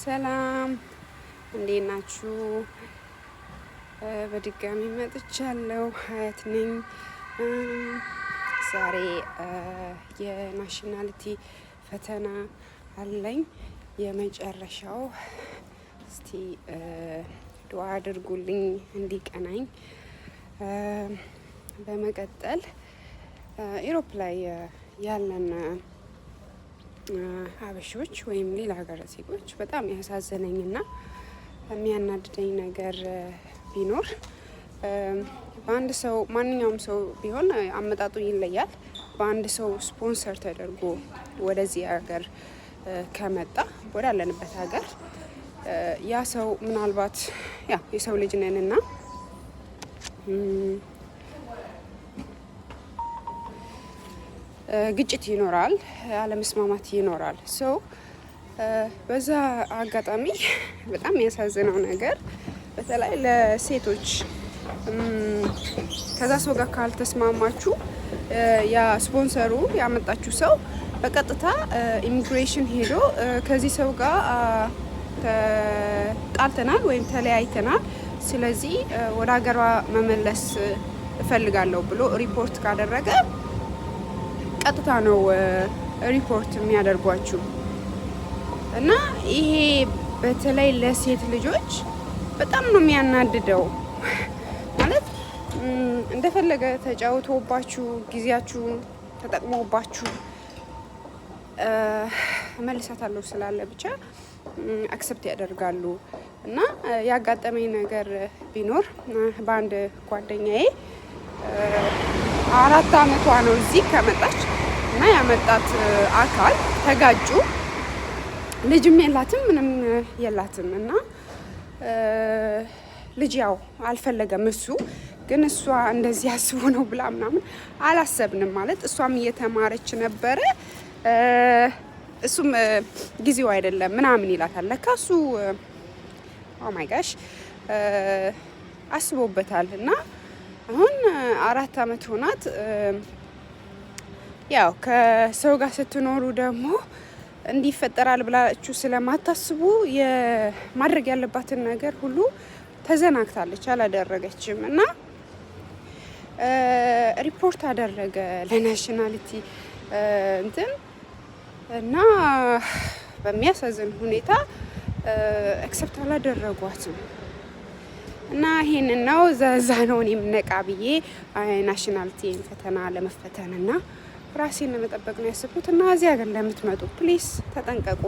ሰላም፣ እንዴት ናችሁ? በድጋሚ መጥቻለሁ። ሀያት ነኝ። ዛሬ የ nationality ፈተና አለኝ፣ የመጨረሻው። እስቲ ዱዓ አድርጉልኝ እንዲቀናኝ። በመቀጠል Europe ላይ ያለን ሀበሾች ወይም ሌላ ሀገር ዜጎች በጣም ያሳዘነኝና የሚያናድደኝ ነገር ቢኖር በአንድ ሰው፣ ማንኛውም ሰው ቢሆን አመጣጡ ይለያል። በአንድ ሰው ስፖንሰር ተደርጎ ወደዚህ ሀገር ከመጣ፣ ወዳለንበት ሀገር፣ ያ ሰው ምናልባት ያው የሰው ልጅ ነንና ግጭት ይኖራል፣ አለመስማማት ይኖራል። So በዛ አጋጣሚ በጣም የሚያሳዝነው ነገር በተለይ ለሴቶች ከዛ ሰው ጋር ካልተስማማችሁ ያ ስፖንሰሩ ያመጣችሁ ሰው በቀጥታ ኢሚግሬሽን ሄዶ ከዚህ ሰው ጋር ተጣልተናል ወይም ተለያይተናል፣ ስለዚህ ወደ ሀገሯ መመለስ እፈልጋለሁ ብሎ ሪፖርት ካደረገ ቀጥታ ነው ሪፖርት የሚያደርጓችሁ። እና ይሄ በተለይ ለሴት ልጆች በጣም ነው የሚያናድደው። ማለት እንደፈለገ ተጫውቶባችሁ፣ ጊዜያችሁን ተጠቅሞባችሁ፣ እመልሳታለሁ ስላለ ብቻ accept ያደርጋሉ። እና ያጋጠመኝ ነገር ቢኖር በአንድ ጓደኛዬ፣ 4 አመቷ ነው እዚህ ከመጣች፣ እና ያመጣት አካል ተጋጩ። ልጅም የላትም፣ ምንም የላትም። እና ልጅ ያው አልፈለገም እሱ፣ ግን እሷ እንደዚህ አስቦ ነው ብላ ምናምን አላሰብንም። ማለት እሷም እየተማረች ነበረ፣ እሱም ጊዜው አይደለም ምናምን ይላታል። ለካ እሱ oh my gosh አስቦበታል። እና አሁን 4 አመት ሆናት። ያው ከሰው ጋር ስትኖሩ ደግሞ እንዲህ ይፈጠራል ብላችሁ ስለማታስቡ የማድረግ ያለባትን ነገር ሁሉ ተዘናግታለች፣ አላደረገችም። እና ሪፖርት አደረገ ለ nationality እንትን እና በሚያሳዝን ሁኔታ accept አላደረጓትም። እና ይሄንን ነው ዘዛ ነው እኔም ነቃ ብዬ nationality ፈተና ለመፈተን እና ራሴን ለመጠበቅ ነው ያሰብኩት። እና እዚህ ሀገር ለምትመጡ please ተጠንቀቁ።